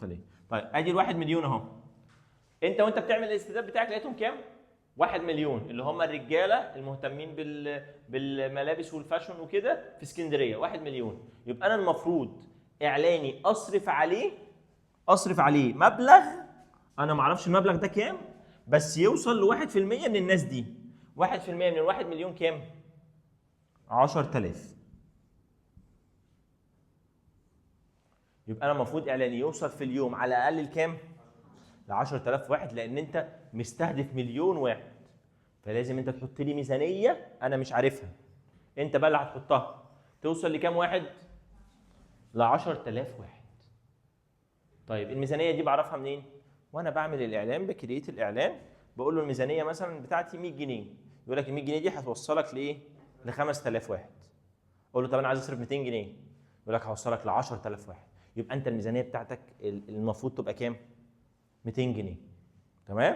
ليه؟ طيب ادي الواحد مليون اهو. انت وانت بتعمل الاستهداف بتاعك لقيتهم كام؟ 1 مليون، اللي هم الرجالة المهتمين بالملابس وال fashion وكده في اسكندريه، 1 مليون. يبقى انا المفروض اعلاني اصرف عليه مبلغ، انا ما اعرفش المبلغ ده كام، بس يوصل ل 1% من الناس دي. 1% من الواحد مليون كام؟ 10000. يبقى انا المفروض اعلاني يوصل في اليوم على الاقل لكام؟ ل 10000 واحد، لان انت مستهدف مليون واحد، فلازم انت تحط لي ميزانية انا مش عارفها، انت بقى اللي هتحطها، توصل لكام واحد؟ ل 10000 واحد. طيب الميزانية دي بعرفها منين؟ وانا بعمل الاعلان، ب create الاعلان، بقول له الميزانية مثلا بتاعتي 100 جنيه، يقول لك ال 100 جنيه دي هتوصلك لايه؟ ل 5000 واحد. اقول له طب انا عايز اصرف 200 جنيه، يقول لك هوصلك ل 10000 واحد. يبقى انت الميزانية بتاعتك المفروض تبقى كام؟ 200 جنيه. تمام؟